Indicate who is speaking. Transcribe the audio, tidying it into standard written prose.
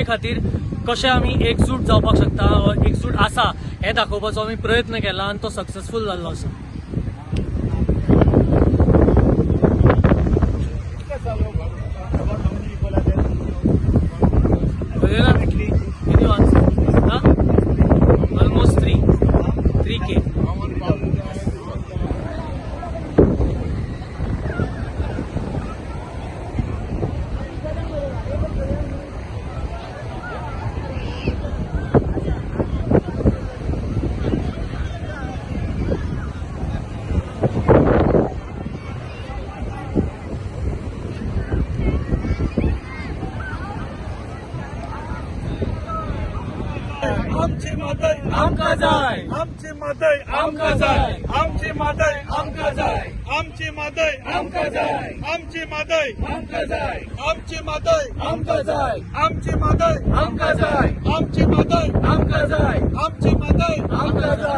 Speaker 1: खातीर कशें आमी एकजूट जावपाक शकता, एकजूट आसा हें दाखोवपाचो आमी प्रयत्न केला आनी तो सक्सेसफूल जाल्लो आसा. किती? Almost 3 3K.
Speaker 2: आमची म्हादय
Speaker 1: आमकां जाय.
Speaker 2: आमची म्हादय
Speaker 1: आमकां जाय.
Speaker 2: आमची म्हादय
Speaker 1: आमकां जाय.
Speaker 2: आमची म्हादय
Speaker 1: आमकां जाय.
Speaker 2: आमची म्हादय
Speaker 1: आमकां जाय.
Speaker 2: आमची म्हादय
Speaker 1: आमकां जाय.
Speaker 2: आमची म्हादय
Speaker 1: आमकां जाय.
Speaker 2: आमची म्हादय
Speaker 1: आमकां जाय.
Speaker 2: आमची म्हादय
Speaker 1: आमकां जाय.